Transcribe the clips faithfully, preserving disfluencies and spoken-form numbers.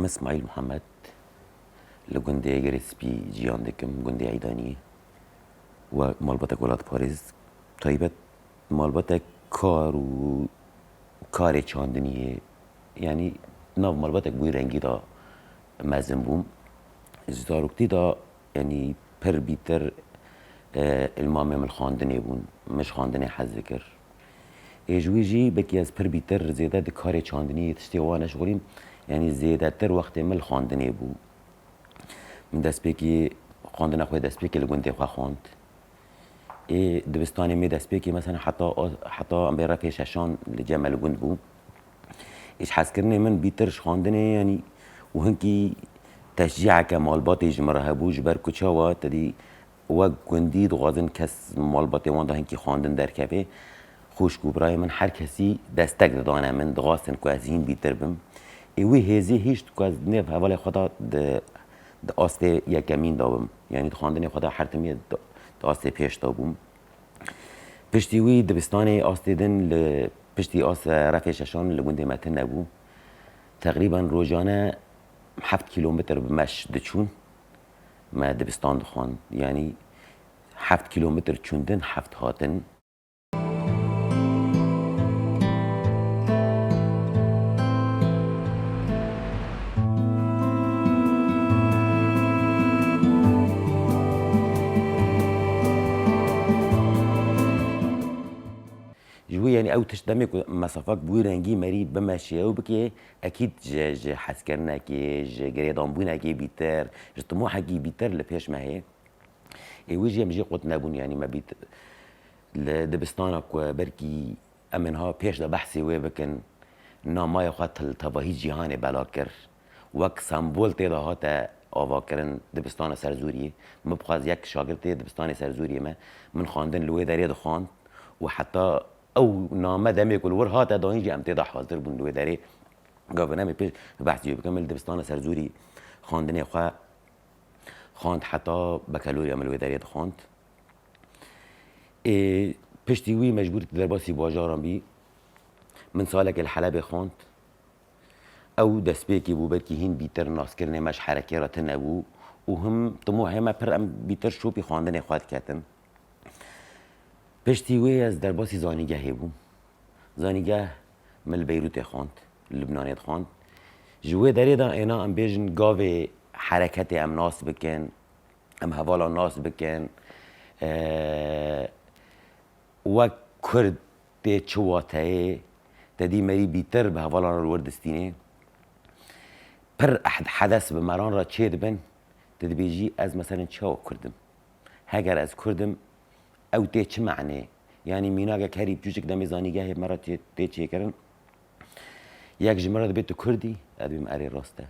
Îsmaîl Muhammed, li gundê Girê Spî jiyan dikim, gundê Eydaniyê. We malbatek welatparêz, taybet malbatek kar û karê çandiniyê, yanî nav malbatek bi wî rengî de mezin bûm. Ji zaroktî de, yanî pir bîtir, e, îlmamê min li xwendinê bûn. Min ji xwendinê hez dikir. Ê ji wî jî belkî ez pir bîtir zêde di karê çandiniyê tiştê wan neşixulîm. Yanî zêdetir wextê min li xwendinê bû. Min destpêkî xwendina xwe destpêkê li gundê xwe xwend. Ê dibistanê me destpêkê mesela heta, heta em bê refê şeşan li cem me li gund bû. Ê ji hezkirinê min bîtir ji xwendinê, yanî û hinkî teşcîeke malbatê ji min re hebû, ji ber ku çawa te dî wek gundî dixwazin kes malbatê wan de hinkî xwendin derkeve. Xwişk û birayê min her kesî destek didane min, dixwastin ku ez hîn bîtir bim. Ê wî hêzî hişt ku ez nêv hevalê xwe de di, di astê yekemîn de bim. Yanî di xwendinê xwe de her timî di, di astê pêş de bûm. Piştî wî dibistanê astê din li piştî as refê şeşan li gundê me tune bû. Teqrîben rojane heft kîlometr bi meş diçûn. Me dibistan dixwand. Yanî heft kîlometr çûndin, heft hatin. Ji wî, yanî ew tişt demê ku mesafak bi wî rengî merî bimeşê ew bikê, ekîd ji, ji hezkirinekê, ji girêdanbûnekê bîtir, ji timohekî bîtir li pêş me heye. Ê wî jî em jî qut nebûn, yanî me bît li dibistana ku belkî em ê niha pêş de behsê wê bikin, namayê xwe til tevahî cîhanê bela kir. Wek sembol tê de hate avakirin dibistana Serzûriyê. Min bixwaz yek şagirtê dibistanê Serzûriyê me, min xwendin li wê derê dixwand û heta ew name demê ku li wir hate dayîn jî em tê de hazir bûn li wê derê. Gavin em ê pêş behsê wê bikin, min li dibistana Serzûrî xwendinê xwe xwend heta bekaloriya min li wê derê dixwend. Ê, piştî wî mecbûr derbasî bajaran bî. Min salekê li Helebê xwend. Ew destpêkê bû, belkî hîn bîtir naskirinê me ji herekê re tune bû û him timohê me pir em bîtir şopî xwendinê xwe diketin. Piştî wê ez derbasî zanîngehê bûm. Zanîngeh min li Beyrûtê xwend, li Lubnanê dixwend. Ji wê derê de êna em bêjin gavê hereketê em nas bikin, em hevala nas bikin. Eee, wek Kurd tê çi wateyê, te dî merî bîtir bi hevalan re li wir distînê. Pir ehd-, hedes bi meran re çê dibin, tu dibêjî ez meselen çawa Kurd im? Heger ez Kurd im, ew tê çi menê? Yanî mînagek herî biçûçik demê zanîngehê me re tê, tê çêkirin. Yek ji min re dibê tu Kurd î, ez dibêm erê rast e.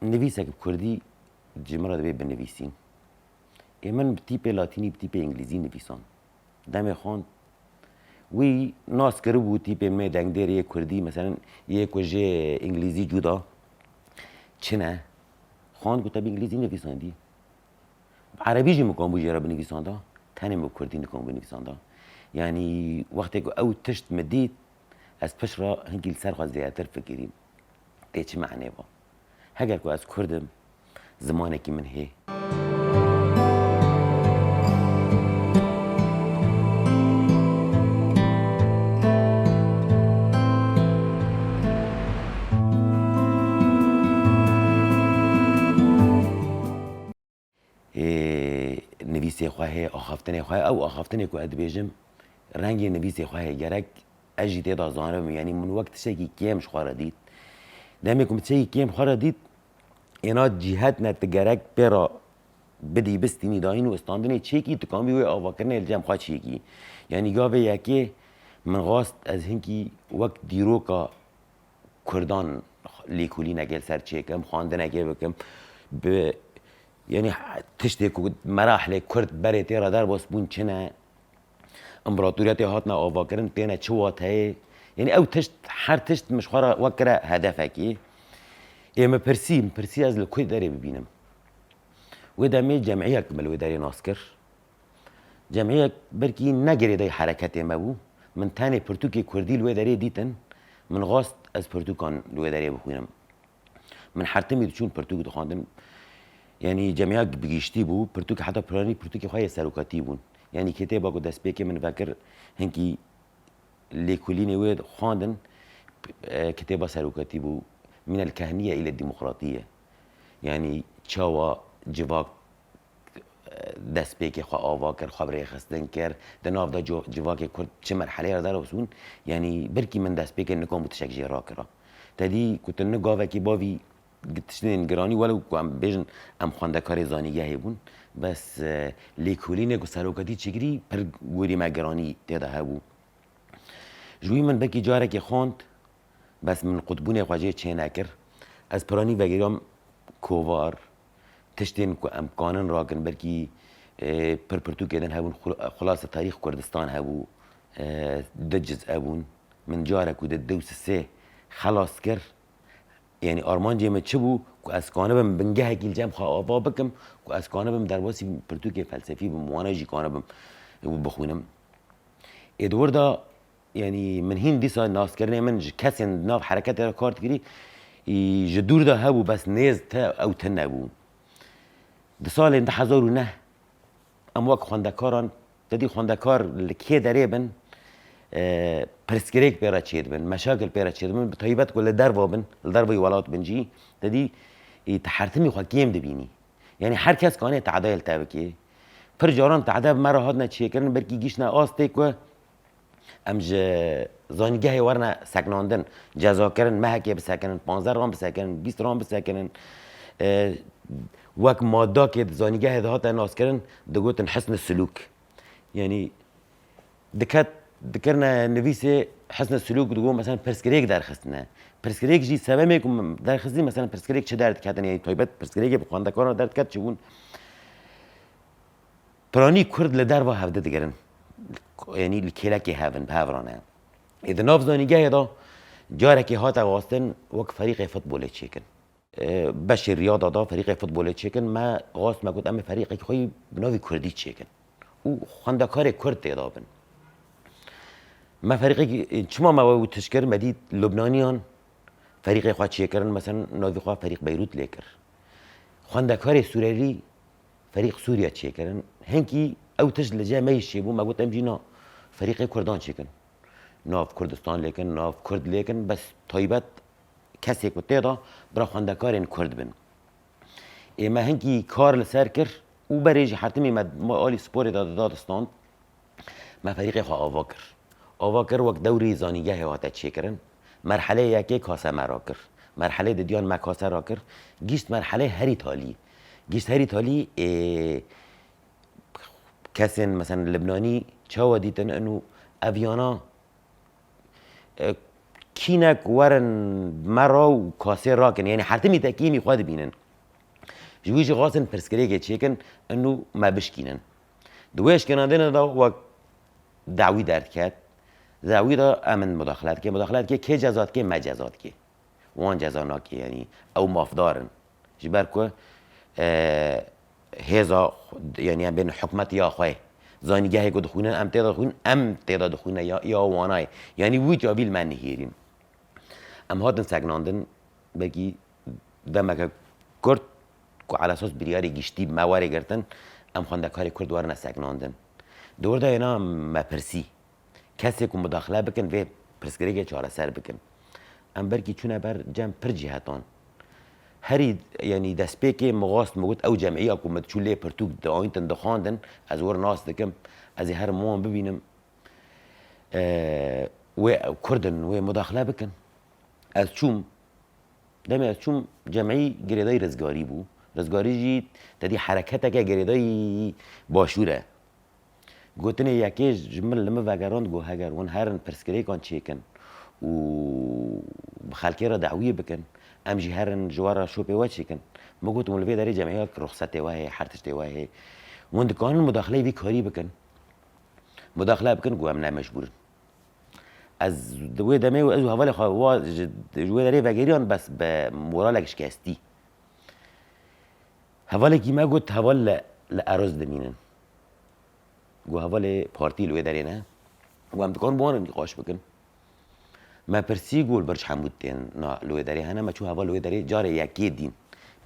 Nivîsek bi Kurdî ji min re dibê binivîsîn. Ê min bi tîpê latînî, bi tîpê îngilîzî nivîsan. Demê xwend, wî nas kiribû tîpê me dengdêrê yê Kurdî, meselen yê ku jê îngilîzî cuda çi ne? Xwend ku te bi îngilîzî nivîsandî. Bi erebî jî min kanbû jê re binivîsanda, tenê min bi Kurdî nikanbû nivîsanda. Yanî wextê ku ew tişt min dît, ez pişt re hinkî li ser xwe zêdetir fikirîm. Tê çi menê va? Heger ku ez Kurd im, zimanekî min hê. Ê, nivîsê xwe hê, axaftinê xwe hê. Ew axaftinê ku ez dibêjim, rengê nivîsê xwe hê. Gerek ez jî tê de zanibim. Yanî min wek tiştekî kêm ji xwe re dît. Demê ku min tiştekî kêm xwe re dît, êna cîhet ne tu gerek pê re bidî, bistînî dayîn û standinê çêkî, tu kanbî wê avakirinê li cem xwe çêkî. Yanî gavê yekê min xwest ez hinkî wek dîroka Kurdan lêkolînekê li ser çêkim, xwendinekê bikim. Bi, yanî tiştê ku merahlê Kurd berê tê re derbas bûn çi ne? Împaratoriyetê hatine avakirin, têne çi wateyê? Yanî ew tişt, her tişt min ji xwe re wek kire hedefekî. Ê min pirsî, min pirsî ez li ku derê bibînim? Wê demê cemiyek min li wê derê nas kir. Cemiyek belkî ne girêdayî hereketê me bû. Min tenê pirtûkê kurdî li wê derê dîtin. Min xwest ez pirtûkan li wê derê bixwînim. Min her timî diçûn pirtûk dixwandin. Yanî cemiya bi giştî bû, pirtûk heta piranî pirtûkê xwe yê serokatî bûn. Yanî kitêba ku destpêkê min vekir hinkî lêkolînê wê xwandin, e, kitêba serokatî bû. Min el-Kehniye ile Demokratiye. Yanî çawa civak destpêkê xwe ava kir, xwe bi rêxistin kir, di nav de co-, civakê Kurd çi merheleyê re derxist bûn, yanî belkî min destpêkê nikan bû tiştek jê rakira. Te dî ku tu ni gavekî bavî gi-, tiştên giranî, welew ku em bêjin em xwendekarê zanîgehê bûn, bes, e, lêkolînê ku serokatî çêkirî pir gorî me giranî tê de hebû. Ji wî min belkî carekê xwend, bes min qutbûnê xwe jê çênekir. Ez piranî vegiriyam kovar, tiştên ku em kanin rakin, belkî, e, pir pirtûkê din hebûn, xul-, xulase tarîx Kurdistan hebû, e, du ciz hebûn. Min carek û di du sisê xelas kir. Yanî armancê min çi bû ku ez kanibim bingehekî li cem xwe ava bikim, ku ez kanibim derbasî pirtûkê felsefî bim, wana jî kanibim bixwînim. Ê di wir de Yanî min hîn dîsa naskirinê min ji kesên di nav hereketê re kar dikirî, î, ji dûr de hebû, bes nêz te ew tune bû. Di salên du hezar û neh em wek xwendekaran, te dî xwendekar li kê derê bin, e, pirsgirêk pê re çêdibin, meşakil pê re çêdibin, bi taybet ku li derva bin, li dervayî welat bin jî, te dî, î, te her timî xwe kêm dibînî. Yanî her kes kanê tehedayê li te bikê. Pir caran tehede bi me re hatine çêkirin, belkî gihîştine astê ku Em ji zanîngehê werine seknandin, cezakirin, mehekê bisekinin, panzdeh ran bisekinin, bîst ran bisekinin. E, wek madakê di zanîngehê de hate naskirin, digotin hisn-i sulûk. Yanî diket, dikirine nivîsê hisn-i sulûk, digot, mesela, pirsgirêk derxistine. Pirsgirêk jî sebemê ku derxistî, mesela, pirsgirêk çi derdiketin, yanî taybet pirsgirêkê bi xwendekaran derdiket çi bûn? Piranî Kurd li derva hevdi digirin. Yanî li kêlekê hev in, bi hev re ne. Ê di nav zanîngehê de carekê hate xwestin wek ferîqê futbolê çêkin. Ê, beşê riyada da ferîqê futbolê çêkin, me xwest, me got, em ê ferîqekî xwe yî bi navî Kurdî çêkin. Û xwendekarê Kurd tê de bin. Me ferîqekî, çima me we û tişt kir, me dît Lubnaniyan ferîqê xwe çêkirin, mesela navî xwe Ferîq Beyrût lê kir. Xwendekarê Sûrerî Ferîq Sûriye çêkirin. Hinkî ew tişt li cem me yî çêbû, me got, em jî na ferîqê Kurdan çêkin. Nav Kurdistan lêkin, nav Kurd lêkin, bes taybet kesê ku tê de bira xwendekarên Kurd bin. Ê me hinkî kar li ser kir û berê jî her timî me, me alî sporê de dida distand. Me ferîqê xwe ava kir. Ava kir, wek dewrî zanîngehê hate çêkirin. Merhelê yekê kase me rakir. Merhelê didiyan me kase rakir. Gişt merhelê herî talî. Gişt herî talî, ê, kesên, mesela, Libnanî çawa dîtin inu ev yana, e, kînek werin me ra û kasê rakin. Yanî her timî te kîmî xwe dibînin. Ji wî jî xwestin pirsgirêkê çêkin, inu me bişkînin. Di wê eşkenandinê de wek dawî derdiket. Dawî de em in mudaxile dike. Mudaxile dike, kê ceza dike, me ceza dike. Wan ceza nake, yanî ew mafdar in. Ji ber ku, e, hêza, yanî em bên hikûmet ya xwe. Zanîngehê ku dixwînin, em tê de dixwînin, em tê de dixwîne ya, ya wana ye. Yanî wî çavî li me nihêrîn. Em hatin seknandin, belkî demeke kurt ku elesas biryarê giştî me were girtin, em xwendekarê Kurd werine seknandin. Di wir de yena me pirsî, kesê ku mudaxile bikin, vê pirsgirêkê çareser bikin. Em belkî çûne ber cem pir cîhetan. Herî, yanî destpêkê min xwest, min got, ew cemîya ku min diçû lê pirtûk diayîntin, dixwandin, ez wir nas dikim, ez ê herim wan bibînim. Ee, wê Kurd in, wê mudaxile bikin. Ez çûm, demê ez çûm, cemî girêdayî Rizgarî bû. Rizgarî jî te dî hereketeke girêdayî başûr e. Gotinê yekê ji min, li min vegerand, got, heger hûn herin pirsgirêkan çêkin û bi xelkê re dawiyê bikin, em jî herin ji we re şopê we çêkin. Min got, hûn li vê derê cemiyek ruxsetê we heye, her tiştê we heye. Hûn dikarin mudaxileyê vî karî bikin. Mudaxile bikin, got, em ne mecbûr in. Ez di wê demê û ez û hevalê xwe wa ji, ji wê derê vegeriyan, bes bi moralek şikestî. Hevalekî me got, heval li, li Eroz dimînin. Got, hevalê partî li wê derê ne. Got, em dikarin bi wan re nîqaş bikin. Me pirsî ku li Birc Hemûd tên na li wê derê hene, me çû heval li wê derê carê yekê dîn.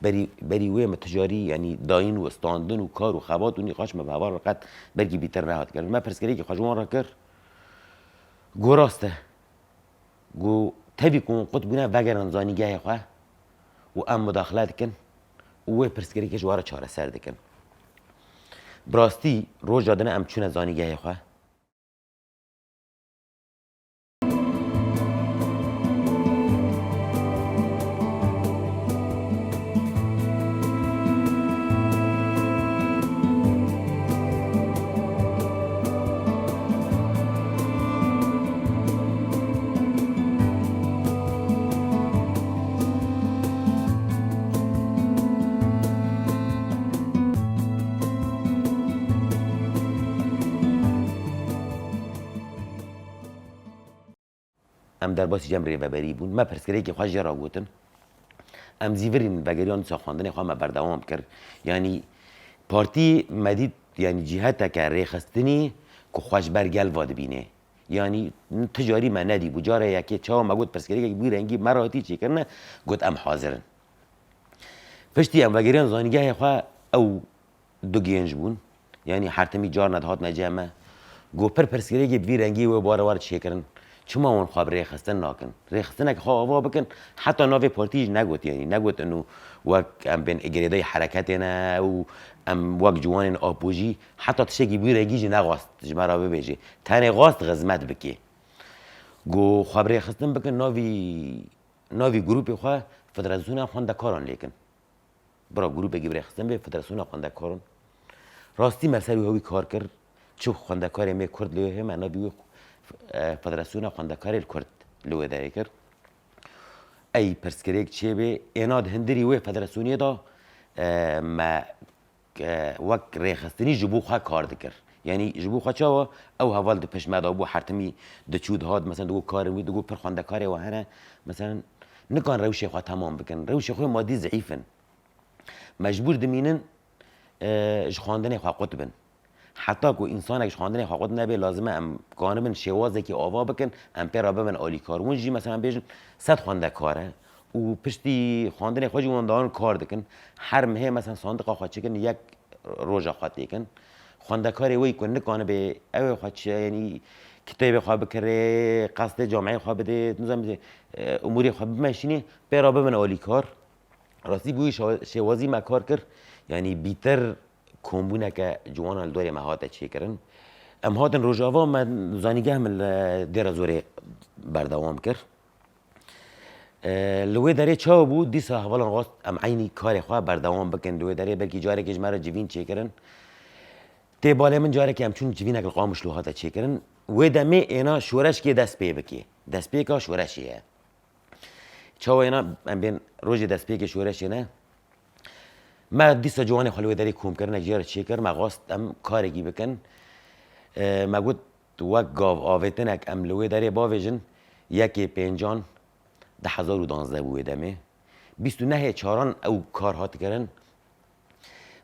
Berî, berî wê me ticarî, yanî dayîn û standin û kar û xebat û nîqaş me bi heval re qet belkî bîtir nehat kirin. Me pirsgirêkî xwe ji wan re kir. Got rast e. Got tevî ku hûn qut bûne vegerin zanîngehê xwe û em mudaxile dikin û wê pirsgirêkê ji we re çareser dikin. Bi rastî roja din em çûne zanîngehê xwe. Em derbasî cem rêveberî bûn. Me pirsgirêkê xwe jê re gotin. Em zîvirîn vegeriyan dîsa xwendinê xwe me berdewam kir. Yanî partî me dît, yanî cîheteke rêxistinî ku xwe ji ber gel ve dibîne. Yanî ti carî me nedîbû. Cara yekê çawa me got pirsgirêkek bi wî rengî me re hatî çêkirine, got em hazir in. Piştî em vegeriyan zanîngehê xwe ew du genc bûn. Yanî her timî carna dihatine cem me. Got pir pirsgirêkê bi vî rengî wê bare were çêkirin. Çima hûn xwe bi rêxistin nakin? Rêxistineke xwe ava bikin. Heta navê partiyê jî negot, yanî negot ino wek em bên girêdayî hereketê ne û em wek ciwanên apojî. Heta tiştekî bi wî rengî jî nexwast ji me re bibêje. Tenê xwast xizmet bike. Got xwe bi rêxistin bikin, navî, navî grûpê xwe Federasyona Xwendekaran lêkin. Bira grûpekî bi rêxistin bê Federasyona Xwendekaran. Rastî me ser wî hewî kar kir. Çi xwendekarê me kurd li wê heye, me navî wî, e, Federasyona Xwendekarê li Kurd li wê derê kir. Ey pirsgirêk çêbê, êna di hundirî wê federasyoniyê de, e, me, e, wek rêxistinî ji bo xwe kar dikir. Yanî ji bo xwe çawa? Ew heval di pişt me de bû, her timî diçû dihat, mesela digot karên wî, digot pir xwendekarê we hene, mesela nikan rewşê xwe temam bikin. Rewşê xwe madî zeîf in. Mecbûr dimînin, e, ji xwendinê xwe qut bin. Heta ku însanek ji xwendinê xwe qut nebe, lazim e em kanibin şêwazekî ava bikin, em pê re bibin alîkar. Hûn jî, mesela, em bêjin sed xwendekar e û piştî xwendinê xwe jî wan darin kar dikin. Her mehê, mesela, sandiqa xwe çêkin, yek roja xwe têkin. Xwendekarê wê ku nikanibe ew ê xwe çi, yanî kitêbê xwe bikirê, qestê cameyê xwe bidê, nizam, e, umûrê xwe bimeşînê, pê re bibin alîkar. Rastî bi wî şa-, şêwazî me kar kir, yanî bîtir kombûneke ciwan li dorê me hate çêkirin. Em hatin Rojava, me zanîngeh min li Dêra Zorê berdewam kir. E, li wê derê çawa bû, dîsa hevalan rast em eynî karê xwe berdewam bikin. Li wê derê belkî carekê ji me re civîn çêkirin. Tê balê min carekê em çûn civînek li Qamişlo hate çêkirin. Wê demê êna şoreşkê dest pê bike. Destpêka şoreşê ye. Çawa êna em bên rojê destpêkê şoreşê ne? Me dîsa ciwanê xwe li wê derê kom kir, nek jê re çêkir, me xwest em karekî bikin. E, me got wek gav avêtinek em li wê derê bavêjin, yekê pêncan du hezar û danzdeh bû wê demê. Bîst û nehê çaran ew kar hat kirin.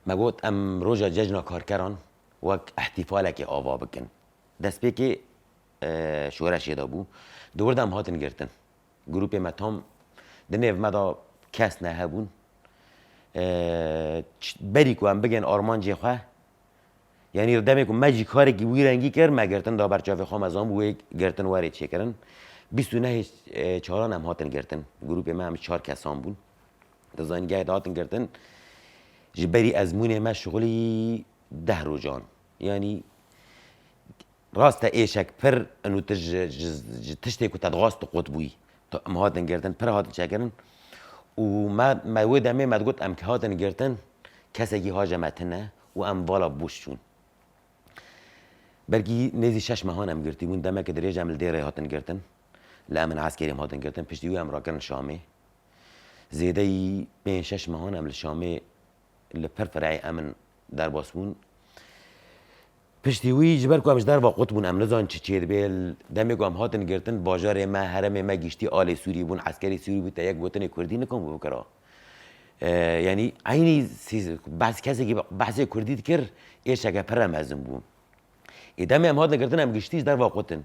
Me got em roja cejna karkeran wek îhtîfalekê ava bikin. Destpêkê, e, şoreşê de bû. Di wir de em hatin girtin. Grûpê me tam di nêv me de kes nehebûn. E, ç-, berî ku em bigên armancê xwe, yanî demê ku me jî karekî wî rengî kir, me girtin da ber çavê xwe, me zanbû wê girtin werê çêkirin. Bîst û nehê, e, çaran em hatin girtin. Grûpê me em çar kesan bûn. Di zanîngehê de hatin girtin. Ji berî ezmûnê me şixulî deh rojan. Yanî rast e êşek pir û tu ji, ji, ji tiştê ku te dixwast tu qut bûyî. Tu em hatin girtin, pir hatin çekirin. Û me, me wê demê me digot em ki hatin girtin, kesekî haje me tune û em vala boş çûn. Belkî nêzî şeş mehan em girtî bûn, demeke dirêj em li Dêrê hatin girtin. Li Emin Eskerê em hatin girtin, piştî wî em rakirin Şamê. Zêdeyî pênc şeş mehan em li Şamê li pir fireyê em in derbas bûn. Piştî wî ji ber ku em ji derva qut bûn, em nizanin çi çê dibe, demê ku em hatin girtin, bajarê me, herêmê me giştî alê Sûrî bûn, eskerê Sûrî bû, te yek gotinê Kurdî nikan bû bikira. E, yanî eynî siz-, behs kesekî behsê Kurdî dikir, êşeke pir re mezin bû. Ê demê em hatin girtin, em giştî ji derva qutin.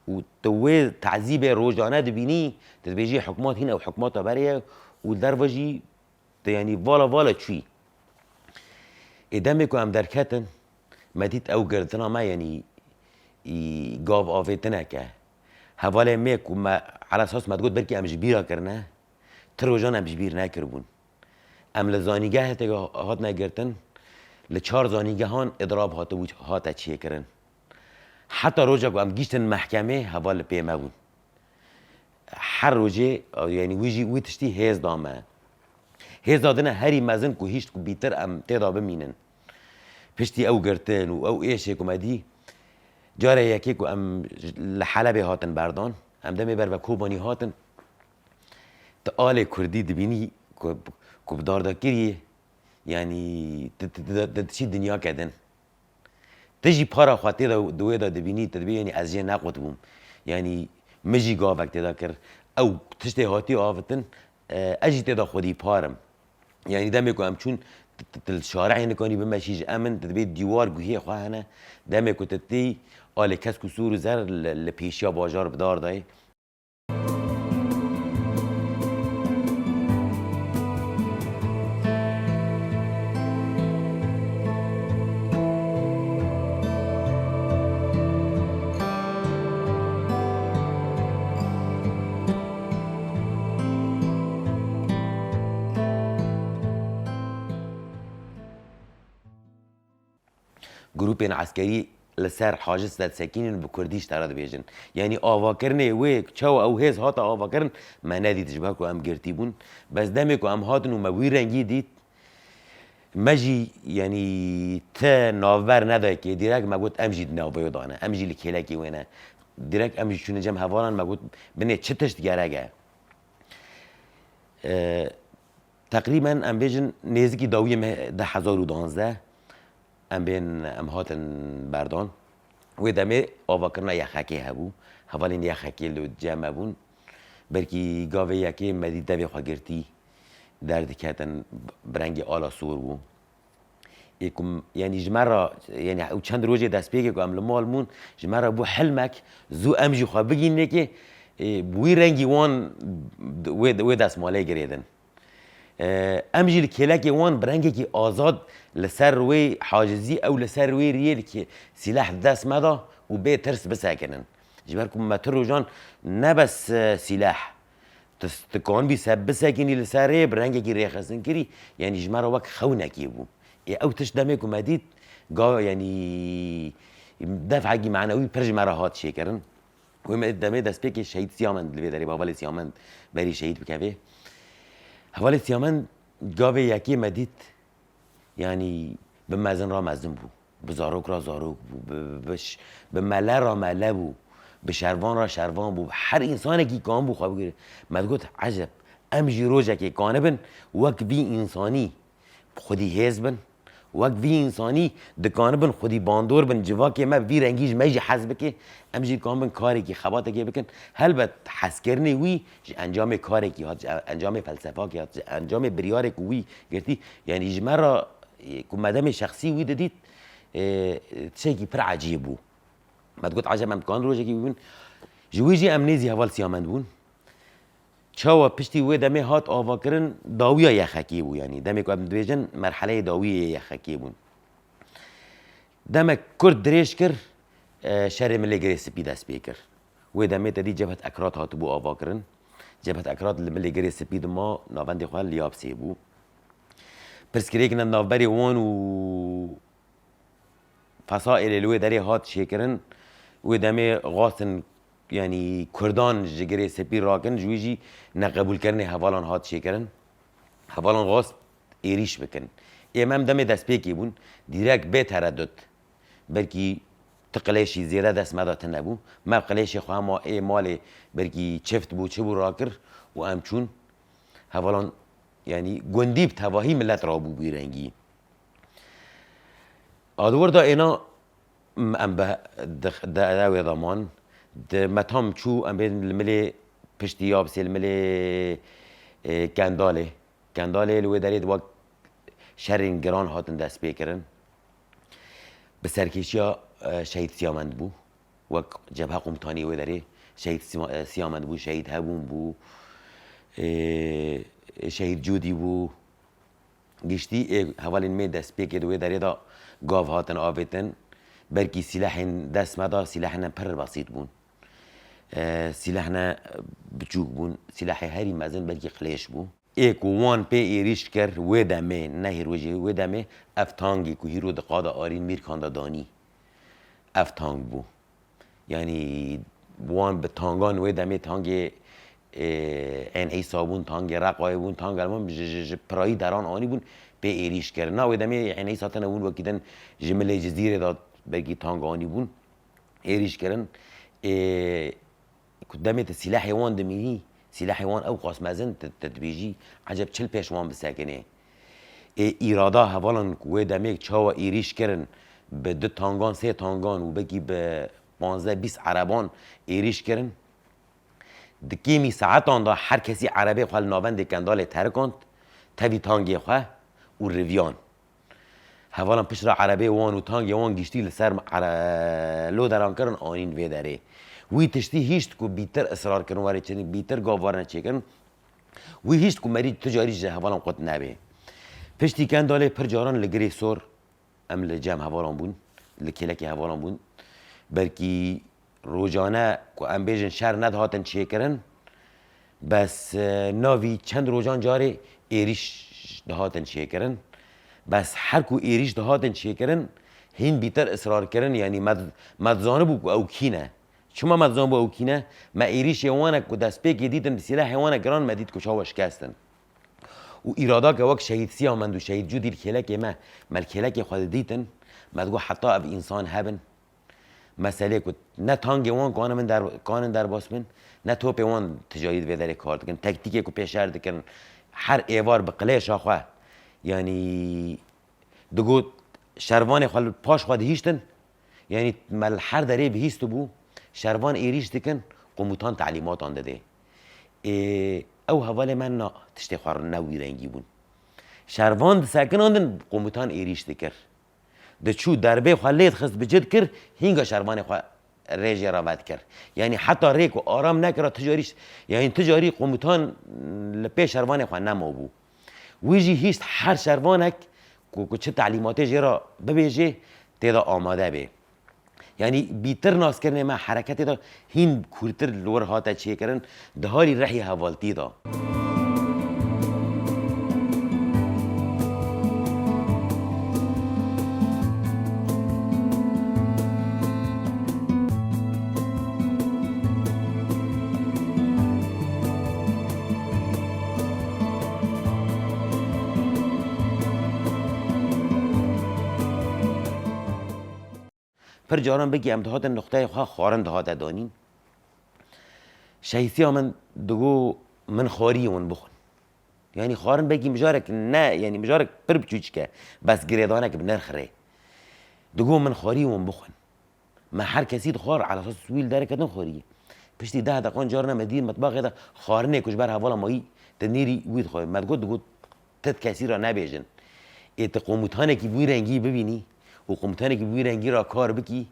û tu wê tezîbê rojane dibînî, tu dibêjî hikmat hîn ew hikmata berê ye û derve jî tu, yanî, vala vala çûyî. Ê demê ku em derketin, me dît ew girtina me, yanî, î, gav avê tineke. Hevalê me ku me, elesas me digot belkî em ji bîra kirine, ti rojan em ji bîr nekiribûn. Em li zanîngehê hatine girtin, li çar zanîngehan îdirab hatibû, hate çêkirin. Heta roja ku em gihîştin mehkemê, heval li pê me bûn. Her rojê, yanî wî jî, wî tiştî hêz da me. Hêza din e herî mezin ku hişt ku bîtir em tê de bimînin. Piştî ew girtin û ew êşê ku me dî, carê yekê ku em li Helebê hatin berdan, em demê berve Kobanî hatin, tu alê kurdî dibînî ku, ku bi dar de kirî, yanî tu, tu, tu, tu diçî dinyake din. Tu jî para xwe tê de, di wê de dibînî, tu dibê, yanî ez jê nequtibûm. Yanî min jî gavek tê de kir. Ew tiştê hatî avitin, e, ez jî tê de xwedî par im. Yanî demê ku em çûn, t-, t-, tu li şarehê nikanî bimeşî ji emin, tu dibê dîwar guhê xwe hene. Demê ku tu tê alê kesk û sûr û zer li, li pêşiya bajar bi dar dayê. Grûpên eskerî li ser Haci Sedat Sekînî û bi kurdî ji te re dibêjin. Yanî avakirinê wê, çawa ew hêz hate avakirin, me nedît ji ber ku em girtî bûn. Bes demê ku em hatin û me wî rengî dît, me jî, yanî, ti navber nedayê kê, dîrek me got, em jî di navbeyê de ne, em jî li kêlekê wê ne. Dîrek em jî çûne cem hevalan, me got, binê çi tişt gerek e? E, Teqrîben em bêjin nêzikî dawiyê me du hezar û duwazdeh em bên, em hatin berdan. Wê demê avakirina Y X K'ê hebû. Hevalên Y X K'ê li cem me bûn. Belkî gavê yekê me dî devê xwe girtî derdiketin, bi rengê ala sor bû. Ê ku m-, yanî ji me re, yanî ew çend rojê destpêkê ku em li mal bûn, ji me re bû hilmek, zû em jî xwe bigîn lêkê, ê, bi wî rengî wan wê, wê destmalê girêdin. E, em jî li kêlekê wan bi rengekî azad li ser wê hacizî, ew li ser wê riyê li kê-, sîleh di dest me de û bê tirs bisekinin. Ji ber ku me tu rojan ne bes, e, sîleh, tu, tu kanbî se bisekinî li ser rê bi rengekî rêxistinkirî, yanî ji me re wek xewnekê bû. Ê ew tişt demê ku me dît, ga, yanî defekî manewî pir ji me re hat çêkirin. Wê me demê destpêkê Şehîd Siyamend li vê derê, bi hevalê Siyamend berî şehîd bikevê. Hevalê Siyamend gavê yekê me dît, yanî bi mezin re mezin bû, bi zarok re zarok bû, bi, bi, bi ş-, bi mele re mele bû, bi şervan re şervan bû, bi her însanekî kanbû xwe bigire. Me digot, eceb, em jî rojekê kanibin wek vî însanî xwedî hêz bin, wek vî însanî dikanibin xwedî bandor bin, civakê me bi vî rengî ji me jî hez bike, em jî dikanibin karekî, xebatekê bikin. Helbet hezkirinê wî ji encamê karekî hat, ji encamê felsefakê hat, ji encamê biryarê ku wî girtî, yanî ji me re, e, ku me demê şexsî wî didît, e, tiştekî pir ecîb bû. Me digot, eceb em dikan rojekî bibin. Ji wî jî em nêzî heval Siyamend bûn. Çawa piştî wê demê hat avakirin, dawiya Y X K'ê bû, yanî demê ku em dibêjin merheleyê dawiyê Y X K'ê bûn. Demek kurt dirêj kir, e, şerê milê girê spî dest pê kir. Wê demê te dî Cebhet Ekrat hatibû avakirin. Cebhet Ekrat li milê girê spî dima navendê xwe Liyabsê bû. Pirsgirêk ne navberê wan û Fesaîlê li wê derê hat çêkirin, wê demê xwestin, yanî Kurdan ji girê spî rakin, ji wî jî neqebûlkirinê hevalan hat çêkirin. Hevalan xwest êrîş bikin. Ê me em demê destpêkê bûn, dîrek bê teredut. Belkî ti qilêşî zêde dest me de tune bû. Me qilêşê xwe hema ê malê belkî çift bû, çi bû rakir û em çûn. Hevalan, yanî gundî bi tevahî milet rabû bî rengî. A di wir de êna, m-, em be-, di, de, de wê de man. Di me tam çû, em bên li milê piştî ya bisê li milê, e, Kendalê. Kendalê li wê derê di wek şerên giran hatin destpêkirin. Bi serkêşiya, e, Şehîd Siyamend bû. Wek cebhe komutanî wê derê, şehîd Sima-, e, Siyamend bû, şehîd Hebûn bû, e, şehîd Cûdî bû. Giştî ê hevalên me destpêkê di wê derê de gav hatin avêtin. Belkî sîlehên dest me de sîlehên pir besît bûn. E, sîlehne biçûk bûn. Sîlehê herî mezin belkî qilêş bû. Ê ku wan pê êrîş kir wê demê, ne hîrojê wê demê, ev tangê ku hîro di qada Arîn Mîrkan de danî, ev tang bû. Yanî wan bi tangan wê demê tangê, e, Ên Îsa bûn, tangê Reqayê bûn, tangê wan ji, ji, ji pirayî deran anî bûn, pê êrîş kirin. Na wê demê Ên Îsa tene bûn wekî din ji milê Cizîrê de belkî tang anî bûn, êrîş kirin. E, ku demê tu sîlehê wan dimînî, sîlehê wan ew qas mezin, tu, tu dibêjî, eceb çil pêş wan bisekinê. Ê, îrada hevalan ku wê demê çawa êrîş kirin, bi du tangan, sê tangan û belkî bi panzdeh bîst ereban êrîş kirin. Di kêmî saetan de her kesî erebê xwe li navendê Kendalê terikand, tevî tangê xwe û riviyan. Hevalan piştre erebê wan û tangê wan giştî li ser ere-, loderan kirin, anîn vê derê. Wî tiştî hîşt ku bîtir israr kirin were çêkirin, bîtir gav warine çêkirin. Wî hîşt ku merî tu carî ji hevalan qut nebe. Piştî Kendalê pir caran li Girê Sor em li cem hevalan bûn, li kêlekê hevalan bûn. Belkî rojane ku em bêjin şer nedihatin çêkirin, bes, e, navî çend rojan carê êrîş dihatin çêkirin. Bes her ku êrîş dihatin çêkirin, hîn bîtir israr kirin, yanî me, me dizanibû ku ew kî ne. Çima me dizanibû ew kî ne? Me êrîşê wan e ku destpêkê dîtin, bi sîlehê wan e giran, me dît ku çawa şikestin. Û îradake wek şehîd Siyamend û şehîd Cûdî li kêlekê me, me li kêlekê xwe didîtin, me digot heta ev însan hebin, meselê ku ne tangê wan kanin der-, kanin derbas bin, ne topê wan ticarî di vê derê kar dikin. Tektîkê ku pê şer dikin, her êvar bi qilêşa xwe, yanî digot şervanê xwe li paş xwe dihîştin, yanî me li her derê bihîstibû, şervan êrîş dikin, komutan telîmatan didê. Ê, ew hevalê me na tiştê xwe ne wî rengî bûn. Şervan disekinandin, komutan êrîş dikir. Diçû derbê xwe lê dixist bi cid kir, hînga şervanê xwe rêjê re vedikir. Yanî heta rê ku aram nekira, tu carî, yanî tu carî komutan li pê şervanê xwe nemabû. Wî jî hîşt her şervanek ku, ku çi telîmatê jê re bibêjê, tê de amade bê. Yanî bîtir naskirinê me hereketê de hîn kûrtir li wir hate çêkirin, di halî rihî hevaltî de. Pir caran bigî em dihatin nuqteyê xwe, xwarin dihate danîn. Şehîsiya min digo, min xwariyê wan bixwin. Yanî xwarin belkî mijarek ne, yanî mijarek pir biçûçik e, bes girêdanek bi nirx rê. Digo, min xwariyê wan bixwin. Me her kesî dixwar, ala esas wî li derê ketin xwariyê. Piştî deh deqan carna me dî mitbaxê de xwarinê ku ji ber hevala mayî, tu nêrî wî dixwar. Me digot, digot, ti kesî re nebêjin. Ê ti qomutanekî bi wî rengî bibînî û qomutanekî bi wî rengî re kar bikî,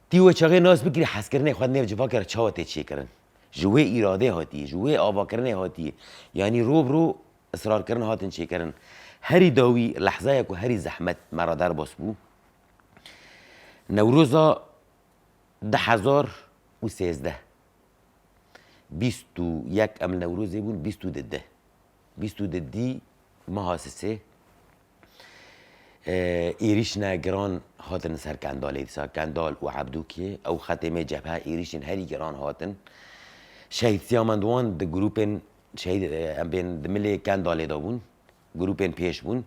tî wê çaxê nas bikirî hezkirinê xwe di nêv civakê re çawa tê çêkirin. Ji wê îradê hatiye, ji wê avakirinê hatiye. Yanî ro bi ro israrkirin hatin çêkirin. Herî dawî lehzeya ku herî zehmet me re derbas bû, Newroza du hezar û sêzdeh. Bîst û yek em li Newrozê bûn, bîst û du, bîst û du meha sisê, e, êrîşine giran hatin ser Kendalê. Dîsa Kendal û Ebdûkê, ew xetê me cebhe, êrîşên herî giran hatin. Şehîd Siyamend wan di grûpên şehîd, e, em bên di milê Kendalê de bûn. Grûpên pêş bûn.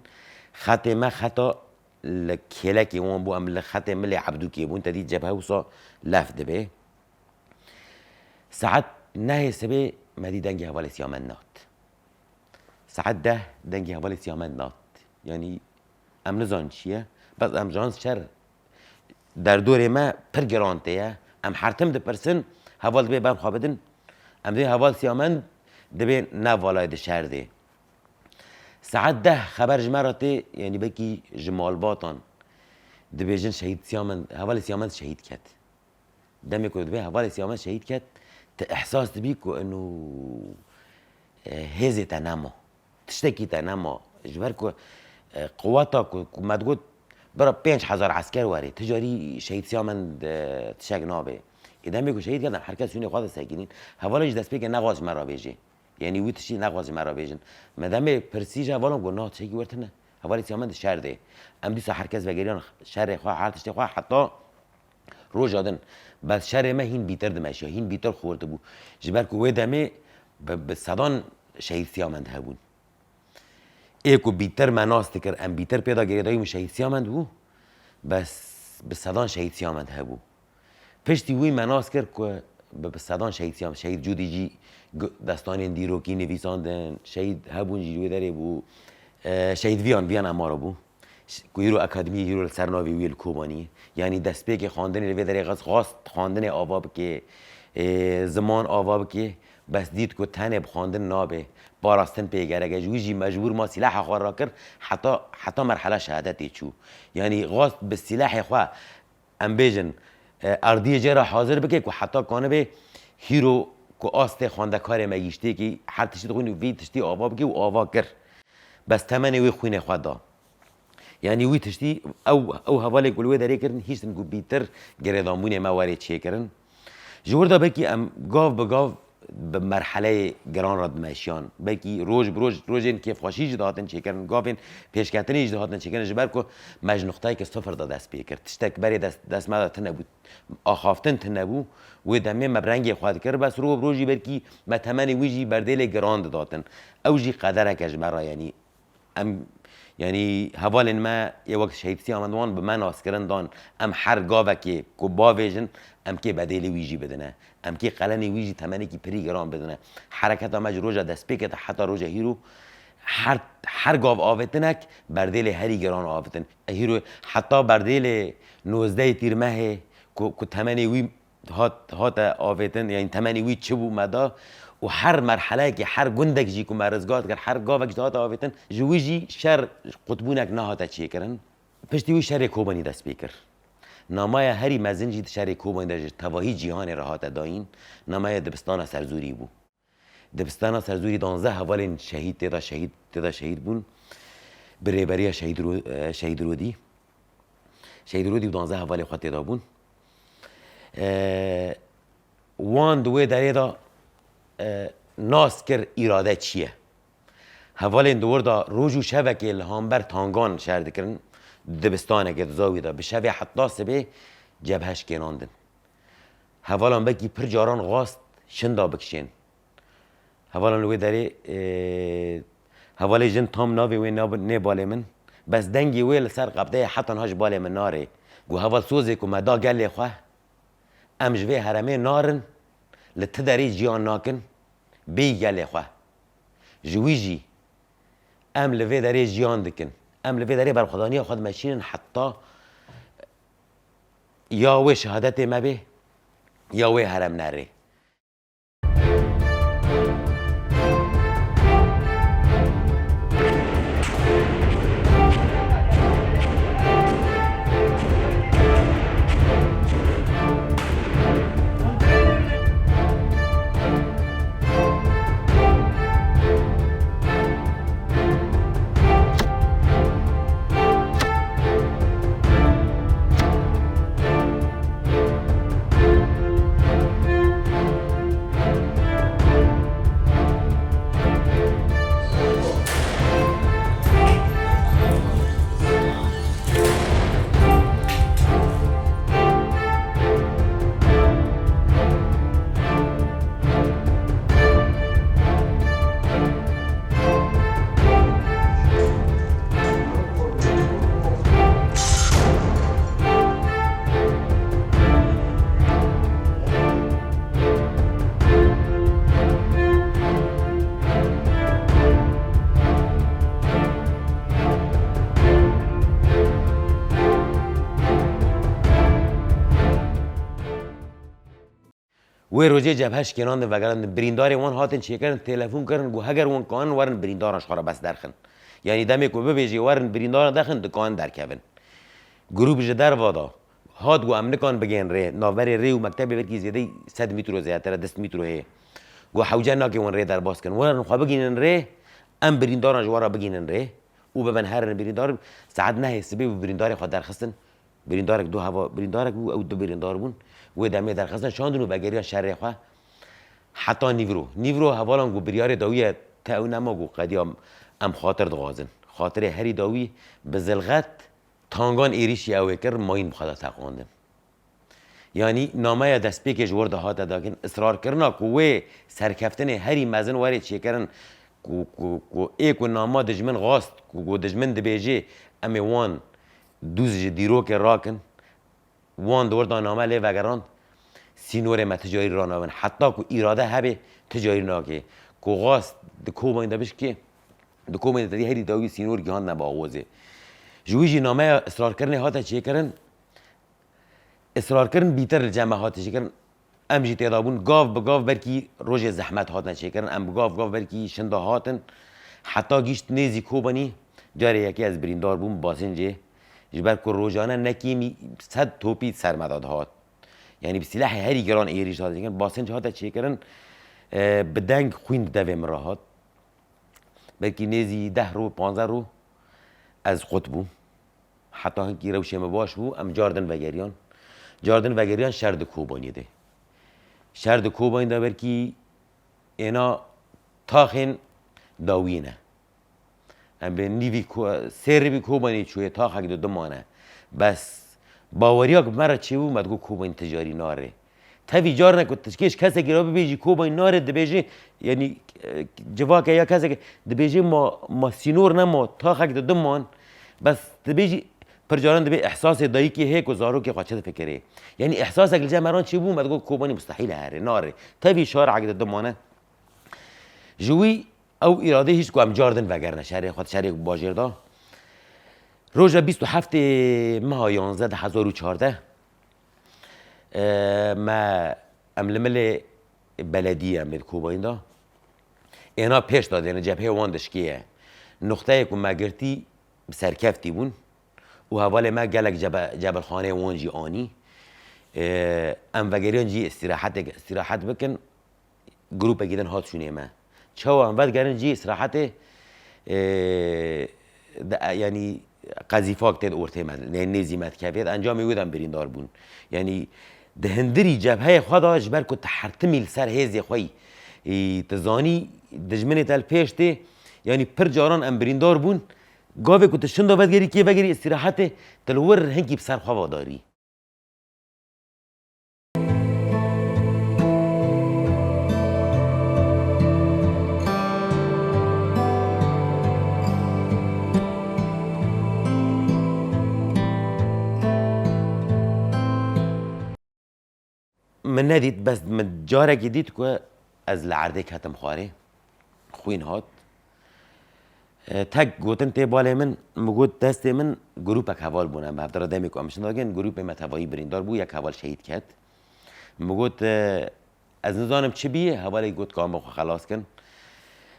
Xetê me xeta li kêlekê wan bû, em li xetê milê Ebdûkê bûn, te dî cebhe wisa lef dibe. Saet nehê sibê me dî dengê hevalê Siyamend nat. Saet deh dengê hevalê Siyamend nat. Yanî em nizan çi ye, bes em jan şer derdorê me pir giran tê ye. Em her tim dipirsin, heval dibê ber xwe bidin. Em dê heval Siyamend dibê ne valayê di şer dê. Saet deh xeber ji me re tê, yanî belkî ji malbatan. Dibêjin şehîd Siyamend, hevalê Siyamend şehîd ket. Demê ku dibê hevalê Siyamend şehîd ket, tu ihsas dibî ku eno, e, hêzê te nema. Tiştekî te nema. Ji ber ku, e, quweta ku, ku me digot, bira pênc hezar esker werê, ti carî şehîd Siyamend, e, tiştek nabe. Ê demê ku şehîd ket, em her kes şûnê xwe de sekinîn. Hevalê ji destpêkê nexwest ji me re bêjê. Yanî wî tiştî nexwest ji me re bêjin. Me demê pirsî ji hevalan got, na tiştekî wir tune. Hevalê Siyamend di şer de. Em dîsa her kes vegeriyan şerê xwe, her tiştê xwe, heta roja din. Bes şerê me hîn bîtir dimeşiya, hîn bîtir xurtibû. Ji ber ku wê demê bi, bi sedan şehîd Siyamend hebûn. Ê ku bîtir me nas dikir, em bîtir pê de girêdayî min şehîd Siyamend bû. Bes bi sedan şehîd Siyamend hebû. Piştî wî me nas kir ku bi, bi sedan şehîd Siyam, şehîd Cûdî jî gu-, destanên dîrokî nivîsandin, şehîd hebûn jî li wê derê bû. E, şehîd Viyan, Viyan Emaro bû. Ş-, ku îro akademiyê îro li ser navê wî li Kobanî. Yanî destpêkê xwendinê li vê derê xwest, xwest xwendinê ava bike, e, ziman ava bike. Bes dît ku tenê bi xwendin nabe. Parastin pê gerek e. Ji wî jî mecbûr ma sîlaha xwe rakir, heta, heta merhela şehadetê çû. Yanî xwest bi sîlahê xwe em bêjin, e, erdiyê jê re hazir bike ku heta kanibe hîro ku astê xwendekarê me gîştêkî her tiştî dixwîn û vî tiştî ava bike û ava kir. Bes temenê wê xwînê xwe da. Yanî wî tiştî ew, ew hevalê ku li wê derê kirin hiştin ku bîtir girêdanbûnê me werê çêkirin. Ji wir de belkî em gav bi gav bi merheleyê giran re dimeşiyan. Belkî roj bi roj, rojên kêfxweşî jî dihatin çêkirin, gavên pêşketinê jî dihatin çêkirin, ji ber ku me ji nuqteyeke sifir de dest pê kir. Tiştek berê dest, dest me de tune bû, axaftin tune bû, wê demê me bi rengê xwe dikir, bes roj bi roj jî belkî me temenê wî jî berdêlê giran didatin. Ew jî qederek e ji me re, yanî Em, yanî hevalên me yê wek şehîd Siyamend wan bi me naskirin dan, em her gavekê ku bavêjin, em kê bedêlê wî jî bidine. Em kê qelenê wî jî temenekî pirî giran bidine. Hereketa me ji roja destpêkê te heta roja hîro, her, her gav avêtinek berdêlê herî giran avitin. Hîro heta berdêlê nozdehê Tîrmehê ku, ku temenê wî hat, hate avêtin, yanî temenê wî çi bû me da û her merheleyekê, her gundek jî ku me rizgar dikir, her gavek jî hate avêtin, ji wî jî şer qutbûnek nehate çêkirin. Piştî wî şerê Kobanî dest pê kir. Namaya herî mezin jî di şerê Kobanî de ji tevahî cîhanê re hate dayîn, namaya Dibistana Serzûrî bû. Dibistana Serzûrî danzdeh hevalên şehîd tê de şehîd, tê de şehîd bûn. Bi rêberiya Şehîd Ro-, e, Şehîd Rodî. Şehîd Rodî û danzdeh hevalê xwe tê de bûn. E, wan di wê derê de, e, nas kir îrade çi ye. Hevalên di wir de roj û şevekê li hamber tangan şer dikirin, dibistanekê di zawî de bi şevê heta sibê cebhe şikênandin. Hevalan belkî pir caran xwest şinda bikişên. Hevalan li wê derê, e, hevalê jin tam navê wê nab-, nê balê min. Bes dengê wê li ser qebdeyê heta niha ji balê min narê. Got, heval sozê ku me da gelê xwe, em ji vê heremê narin, li ti derê jiyan nakin, bêyî gelê xwe. Ji wî jî em li vê derê jiyan dikin. Em li vê derê berxwedaniya xwe dimeşînin heta ya wê şehadetê me bê, ya wê herem nerê. Wê rojê cebhe şikênandin vegerandin, birîndarê wan hatin çêkirin, telefon kirin, got, heger wan kanin werin birîndaran ji xwe re bes derxin. Yanî demê ku bibêjê werin birîndaran derxin, dikanin derkevin. Grûp ji derva da hat, got, em nikan bigên rê, navberê rê û mektebê belkî zêdeyî sed mîtro zêdetir e, du sed mîtro heye. Got, hewce nake wan rê derbas kin. Werin xwe bigînin rê, em birîndaran ji we re bigînin rê û bibin herin birîndar. Saet nehê sibê û birîndarê xwe derxistin. Birîndarek du heva, birîndarek bû, ew du birîndar bûn. Wê demê derxistin, şandin û vegeriyan şerê xwe. Heta nîvro. Nîvro hevalan ku biryarê dawî ye, te ew nema ku qediya em xatir dixwazin. Xatirê herî dawî bi zilxet tangan êrîşî ew ê kir, mayîn bi xwe de teqandin. Yanî nameya destpêkê ji wir de hate dakin, israrkirina ku wê serkeftinê herî mezin werê çêkirin, ku, ku, ku ê ku nama dijmin xwast, ku, ku dijmin dibêjê em ê wan dûz ji dîrokê rakin, wan di wir de name lê vegerand, sînorê me ti carî ranabin. Heta ku îrade hebe, ti carî nake. Ku xwast di Kobanî de bişkê, di Kobanî de herî dawî sînor gihandine bi axozê. Ji wî jî nameya israrkirinê hate çêkirin, Israrkirin bîtir li cem me hate çêkirin. Em jî têda bûn. Gav bi gav belkî rojê zehmet hatine çêkirin. Em bi gav gav belkî şinda hatin. Heta gîşt nêzî Kobanî, carê yekê ez birîndar bûm Basincê. Ji ber ku rojane ne kêmî sed topî ser me de dihat. Yanî bi sîlehê herî giran êrîş hate çêkirin. Basinc hate çêkirin, e, bi deng xwîn di devê min re hat. Belkî nêzî deh roj, panzdeh roj ez qut bûm. Heta hinkî rewşê min baş bû, em cardin vegeriyan. Cardin vegeriyan şer di Kobanî de. Şer di Kobanî de belkî êna taxên dawî ne. Em bê nîvî ko-, sê ribî Kobanî çûyê, taxek di dimane. Bes baweriya ku me re çêbû, me digot Kobanî ticarî nare. Tevî carnek ku tu kêş kesekî re bibêjî Kobanî nare, dibêje, yanî, e, civake ya kesekê dibêje ma, ma sînor nema, taxek di diman. Bes dibêjî, pir caran dibê ihsasê dayikê heye ku zarokê xwe çi difikirê. Yanî ihsasek li cem me re çêbû, me digot Kobanî mustehîl e here, nare. Tevî şarek di dimane. Ji wî ew îrade hîç ku em cardin vegerine şerê xwe, şerê bajêr da. Roja bîst û heftê meha yanzdeh di hezar û çardeh, e, me, em li milê belediyê em ê di Kobanî da. Êna pêş da dêne cephê wan dişkê ye. Nuqteyê ku me girtî bi serkeftî bûn û hevalê me gelek cebe-, cebilxaneyê wan jî anî. E, em vegeriyan cî îstîrahetek, îstîrahet bikin. Grûpekî din hat şûnê me. Çawa em vedigerin cî îstirahetê, e, de, e, yanî qezîfak tê di ortê me, nê-, nêzî me dikevê. Encamê wê de em birîndar bûn. Yanî di hindirî cebheyê xwe de ji ber ku tu hertimî li ser hêzê xwe yî, î, tu zanî dijminê te li pêş tê, yanî pir caran em birîndar bûn. Gavê ku tu şinda vedigerî kê vegerî îstirahetê, tu li wir hinkî bi ser xwe ve darî. Min nedît, bes min carekî dît ku ez li erdê ketim xwarê. Xwîn hat. E, tek gotin tê balê min, min got destê min, grûpek heval bûne. Em bi hevdira demê ku em şinda dikin, grûpê me tevayî birîndar bû, yek heval şehîd ket. Min got, e, ez nizanim çi bî, hevalê got ka em xwe xelas kin.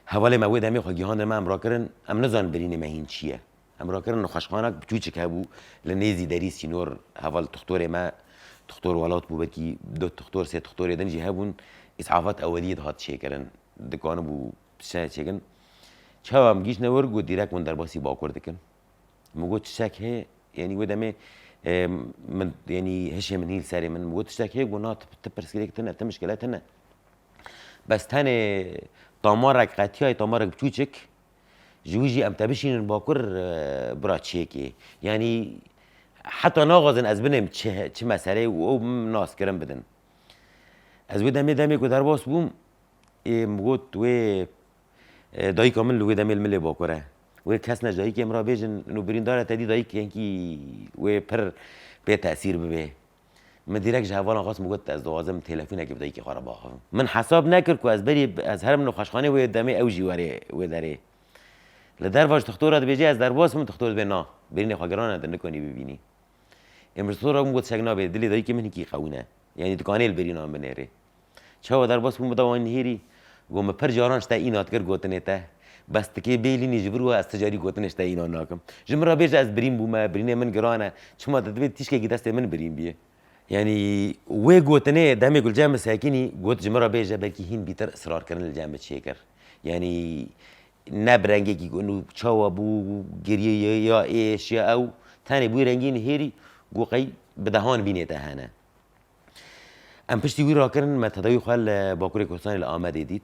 Hevalê me wê demê xwe gihandin me, em rakirin, em nizanin birînê me hîn çi ye. Em rakirin nexweşxanek biçûçik hebû, li nêzî derî sînor, heval tuxtorê me, tuxtor welat bû, belkî du tuxtor, sê tuxtorê din jî hebûn, îsafat eweliyê dihat çêkirin, dikanibû şe çêkin. Çawa em gihîştine wir, got dîrek hûn derbasî Bakur dikin. Min got tiştek heye, yanî wê demê, e, min, yanî hişê min hîl serê min. Min got tiştek heye, got na, tu, tu pirsgirêk tune, tu mişkile tune. Bes tenê tamarek qetiyayê, tamarek biçûçik, ji wî jî em te bişînin Bakur, e, bira çêkê. Yanî heta naxwazin ez binêm çi, çi meseleyê û ew min nas kirin bidin. Ez wê demê, demê ku derbas bûm, ê, min got wê, e, dayika min li wê demê li milê Bakur e. Wê kes ne ji dayikê min re bêjin, ino birîndar e, te dî dayik hinkî wê pir pê tesîr bibê. Min dîrek ji hevalan xwest, min got ez dixwazim telefûnekê bi dayikê xwe re biaxivim. Min hesab nekir ku ez berî ez herim nexweşxanê wê demê ew jî were wê derê. Li derva ji toxtora dibêje ez derbas bim, toxtor dibê na, birînê xwe giran e, tu nikanî bibînî. Ê min ji toxtora min got tiştek nabe, dilê dayikê min hinkî qewîn e. Yanî dikanê li birîna min binêrê. Çawa derbas bûm, min da wan nihêrî, got min pir caran ji te înat kir gotinê te. Bes tikê bêlînî ji vir we ez ti carî gotinê ji te înan nakim. Ji min re bêje ez birîn bûme, birînê min giran e. Çima tu dibê tîşkekî destê min birîn bîye? Yanî wê gotinê demê ku li cem min sekinî got ji min re bêje belkî hîn bîtir israr kirin li cem min çêkir. Yanî ne bi rengekî ku nû çawa bû, giriyê ya êş ya ew, tenê bûyî rengî nihêrî, got qey bi dehan bînê te hene. Em piştî wî rakirin me tedawî xwe li Bakurê Kurdistanê li Amedê dît.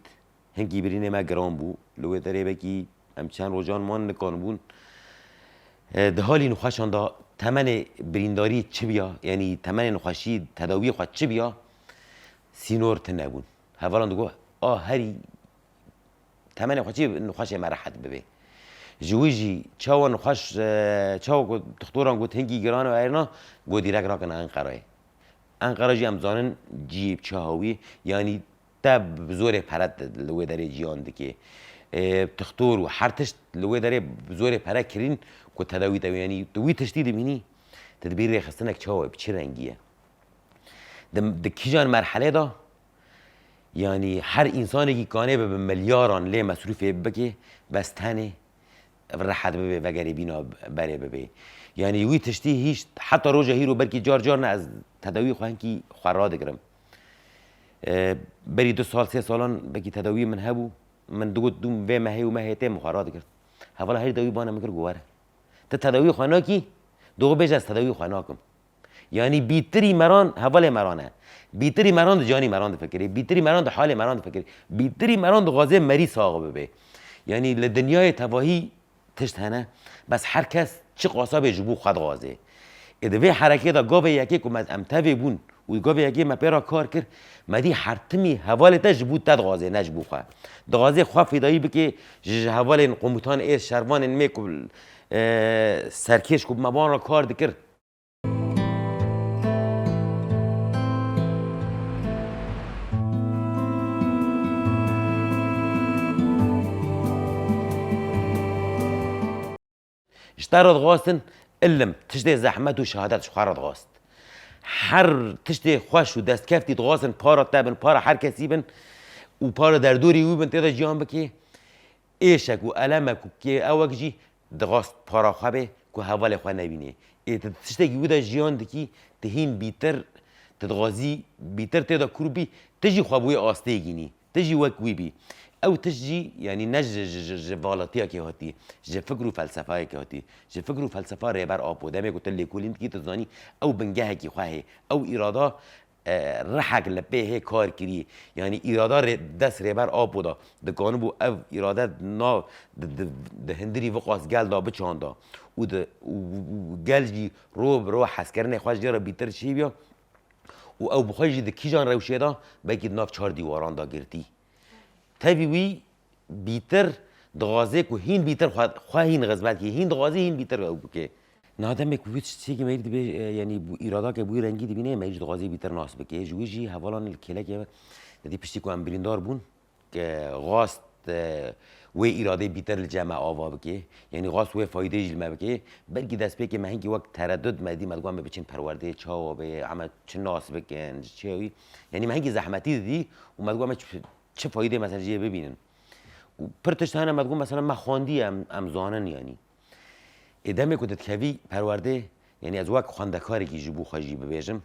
Hinkî birînê me giran bû. Li wê derê belkî em çend rojan man nikanibûn. E, di halî nexweşan de temenê birîndarî çi biya, yanî temenê nexweşî tedawiyê xwe çi biya, sînor tune bûn. Hevalan digot, a herî temenê xwe çi nexweşê me rehet bibe. Ji wî jî çawa nexweş, e, çawa ku dixtoran got hinkî giran û erna, got dîrek rakin Enqerayê. Enqera jî em zanin cihê çi hawî, yanî te bi zorê pere li wê derê ciyan dike. E, dixtor û her tişt li wê derê bi zorê pere kirîn ku tedawî te, yanî tu wî tiştî dibînî, tu dibî rêxistinek çawa ye, bi çi rengî ye. Di, di kîjan merhelê de, yanî her însanekî kanê be bi milyaran lê mesrûfê bike, bes tenê rehet bibe, vegerê bîna berê bibe. Yanî wî tiştî hîç heta roja hîro belkî car car ne ez tedawî xwe hinkî xwe radigirim. E, berî du sal, sê salan belkî tedawî min hebû. Min digot dûm vê mehê û mehê tê min xwe radigirt. Hevala herî dawî bana min kir got were. Ti tedawî xwe nakî? Doxu bêje ez tedawî xwe nakim. Yanî bîtirî meran hevalê meran e. Bîtirî meran di canî meran difikirê. Bîtirî meran di halê meran difikirê. Bîtirî meran dixwaze merî sax bibe. Yanî li dinyayê tevahî tişt hene. Bes her kes çi qasa bê ji bo xwe dixwaze. Ê di vê herekê de gavê yekê ku me em tevê bûn û gavê yekê me pê re kar kir, me dî her timî hevalê te ji bo te dixwaze, ne ji bo xwe. Dixwaze xwe fîdayî bike, ji, ji hevalên qomutan ê şervanên me ku, e, serkêş ku me wan re kar dikir. Ji te re dixwastin ilim, tiştê zehmet û şehadet ji xwe re dixwast. Her tiştê xweş û destkeftî dixwastin para te bin, para her kesî bin û para derdorî wî bin, tê de jiyan bikê. Êşek û elemek û kê ewek jî dixwast para xwe bê ku hevalê xwe nebînê. Ê tu tiştekî wî de jiyan dikî, tu hîn bîtir, tu dixwazî bîtir tê de kûr bî, tu jî xwe bi wê astê gînî. Tu jî wek wî bî. Ew tişt jî, yanî ne ji, ji, ji, ji valatiyekê hatî, ji fikr û felsefeyekê hatî. Ji fikr û felsefa Rêber Apo. Demê ku tu lêkolîn dikî, tu zanî ew bingehekî xwe hê. Ew îrada, e, rihek li pê hê kar kirî. Yanî îrada rê-, dest Rêber Apo da. Dikanibû ev îrade nav di, di, di hundirî viqas gel da biçanda. Û di, û, û, û gel jî ro bi ro hezkirinê xwe jê re bîtir çêbiya. Û ew bi xwe jî di kîjan rewşê de, belkî di nav çar dîwaran de girtî. Tevî wî bîtir dixwaze ku hîn bîtir xwe, xwe hîn xizmet kê, hîn dixwaze hîn bîtir ew bike. Niha demê ku wî tiştekî me yî dibê, e, yanî bu îradake bu rengî dibîne, me yî dixwaze bîtir nas bike. Ji wî jî hevalan li kêlekê me, didî piştî ku em birîndar bûn, ke xwast, e, wê îradê bîtir li cem me ava bike. Yanî xwast wê faydê jî li me bike. Belkî destpêkê me hinkî wek teredud me dî, me digot em ê biçin perwerdê, çawa bê, em ê çi nas bikin, ji çi wî. Yanî me hinkî zehmetî didî û me digot em ê çi, çi faydê mesela jê bibînin. Û pir tişt hene me digot mesela me xwendî em, em zanin yanî. Ê demê ku tu dikevî perwerdê, yanî ez wek xwendekarekî ji bo xwe jî bibêjim,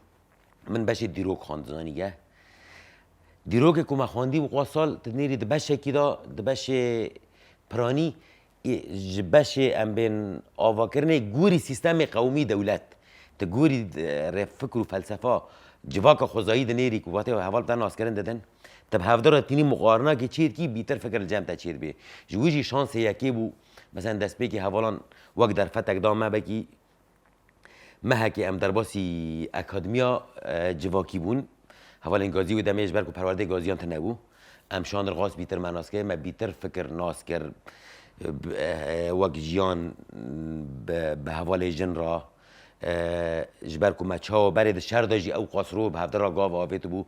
min beşê dîrok xwend zanî ge. Dîrokê ku me xwendî bi xwe sal, tu nêrî di beşekî de, di beşê piranî, ê, ji beşê em bên avakirinê gorî sîstemê qewimî dewlet. Tu gorî, e, rê fikr û felsefa, civaka xwezayî dinêrî ku vatê heval te naskirin didin. Tu bi hevdira tînî muqarinakê çêdikî bîtir fikir li cem te çêdibê. Ji wî jî şansê yekê bû, mesela destpêkê hevalan wek derfetek da me, belkî mehekê em derbasî akademiya, e, civakî bûn. Hevalên gazî wê demê ji ber ku perwerdeyê gaziyan tune bû. Em şandir xwast bîtir me nas kir, me bîtir fikir nas kir, e, b-, e, wek jiyan, bi, bi hevalê jin re, e, ji ber ku me çawa berê di şer de jî ew qas ro bi hevdira gav avêtibû,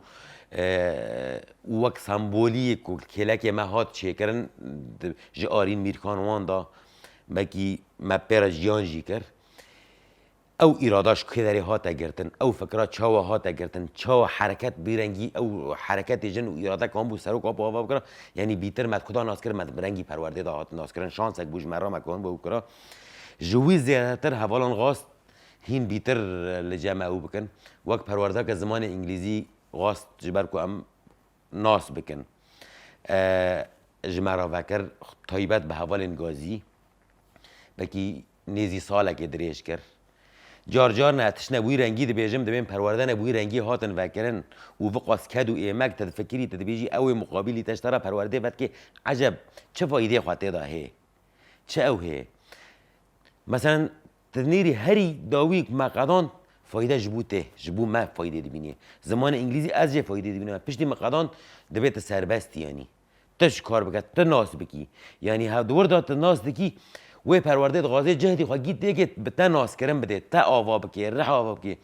e, û wek sembolî ku kêlekê me hat çêkirin, di, ji Arîn Mîrkan wan da, belkî me pê re jiyan jî kir. Ew îrada ji kê derê hate girtin, ew fikra çawa hate girtin, çawa hereket bi rengî, ew hereketê jin û îrade kan bû serok apo ava bikira, yanî bîtir me di kuda nas kir, me di rengî perwerdê de hat nas kirin, şansek bû ji me re me kan bû kira. Ji wî zêdetir hevalan xwest hîn bîtir li cem ew bikin, wek perwerdeke zimanê îngilîzî xwest ji ber ku em nas bikin. E, ji me re vekir, taybet bi hevalên gazî, belkî nêzî salekê dirêj kir. Car car ne tiştine wî rengî dibêjim, dibên perwerde ne wî rengî hatin vekirin û viqas ked û êmek te difikirî, te dibêjî ew ê muqabîlî te ji te re perwerdê vedikê, eceb çi faydê xwe tê de hê? Çi ew hê? Meselen, tu nêrî herî dawî me qedand fayde ji bo te, ji bo me faydê dibînê. Zimanê îngilîzî ez jê faydê dibînim. Piştî me qedand dibê tu serbest, yanî tu ji kar bike, tu nas bikî. Yanî hev di wir de tu nas dikî, wê perwerdê dixwazê cehdî xwe gît têkê bi te naskirin bidê, te ava bikê, rih ava bikê.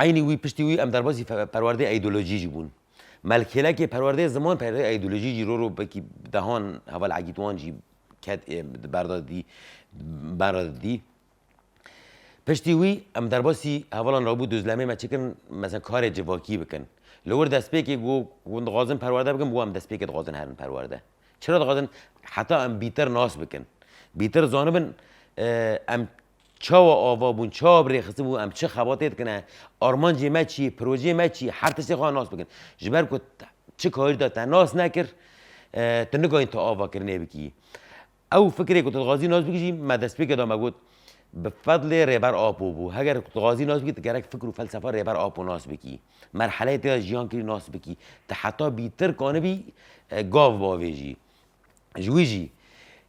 Eynî wî, piştî wî em derbasî fe-, perwerdê îdeolojî jî bûn. Me li kêlekê perwerdê ziman, perwerdê îdeolojî jî ro ro belkî dehan heval Egîtwan jî ket, ê, berda dî, berda dî. Piştî wî em derbasî hevalan rabû duzlemê me çêkirin, mesela karê civakî bikin. Li wir destpêkê ku hûn dixwazin perwerde bikin, bo em destpêkê dixwazin herin perwerde. Çira dixwazin heta em bîtir nas bikin? Bîtir zanibin, e, em çawa ava bûn, çawa bi rêxistin bû, em çi xebatê dikine, armancê me çi, projeyê me çi, her tiştê xwe nas bikin. Ji ber ku t-, çi karî de te nas nekir, e, tu nikarin tu avakirinê bikî. Ew fikrê ku tu dixwazî nas bikî jî me destpêkê de me got, bi fedlê Rêber Apo bû. Heger tu dixwazî nas bikî, tu gerek fikr û felsefa Rêber Apo nas bikî. Merheleyê te ya jiyan kirî nas bikî. Tu heta bîtir kanibî, e, gav bavêjî. Ji wî jî,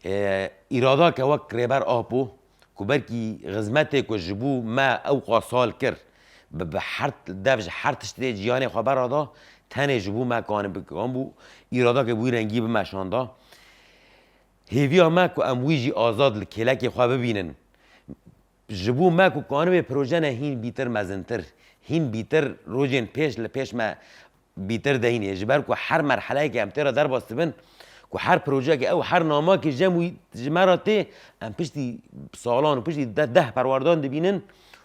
e, îradake wek Rêber Apo, ku belkî xizmetê ku ji bo me ewqa sal kir, bi, bi her dev ji her tiştê jiyanê xwe berada, tenê ji bo me kanibî, kan bû, îradake bi wî rengî bimeşanda. Hêviya me ku em wî jî azad li kêlekê xwe bibînin. Ji bo me ku kanibê proje ne hîn bîtir mezintir, hîn bîtir rojên pêş li pêş me bîtir deynê. Ji ber ku her merheleyekê em tê re derbas dibin, ku her projeyekê ew her namakê jem wî ji me re tê, em piştî salan û piştî de-, deh perwerdan dibînin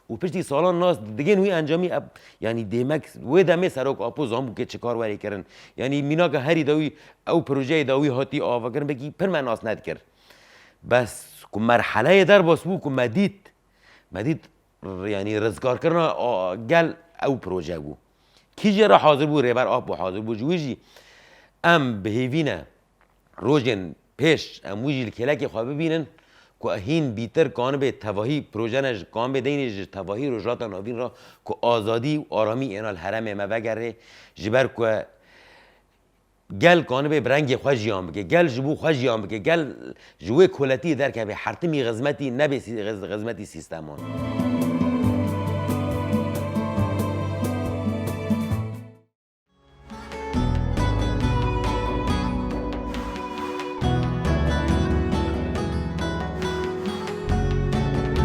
û piştî salan nas digên wî encamî, eb-, yanî demek wê demê Serok Apo zanbû kê çi kar werê kirin. Yanî mînaka herî dawî ew projeyê dawî hatî avakirin, belkî pir me nas nedikir. Bes ku merheleyê derbas bû, ku me dît, me dît, r-, yanî rizgarkirina a-, gel ew proje bû. Kî jê re hazir bû? Rêber Apo hazir bû. Ji wî jî em bi hêvî ne rojên pêş em wî jî li kêlekê xwe bibînin ku hîn bîtir kanibê tevahî proje ne ji kanibê deynê ji tevahî Rojhilata Navîn re ku azadî û aramî êna li herêmê me vegerê, ji ber ku gel kanibê bi rengê xwe jiyan bike, gel ji bo xwe jiyan bike, gel ji wê koletiyê derkeve, hertimî xizmetî nebê sî-, xiz-, xizmetî sîsteman.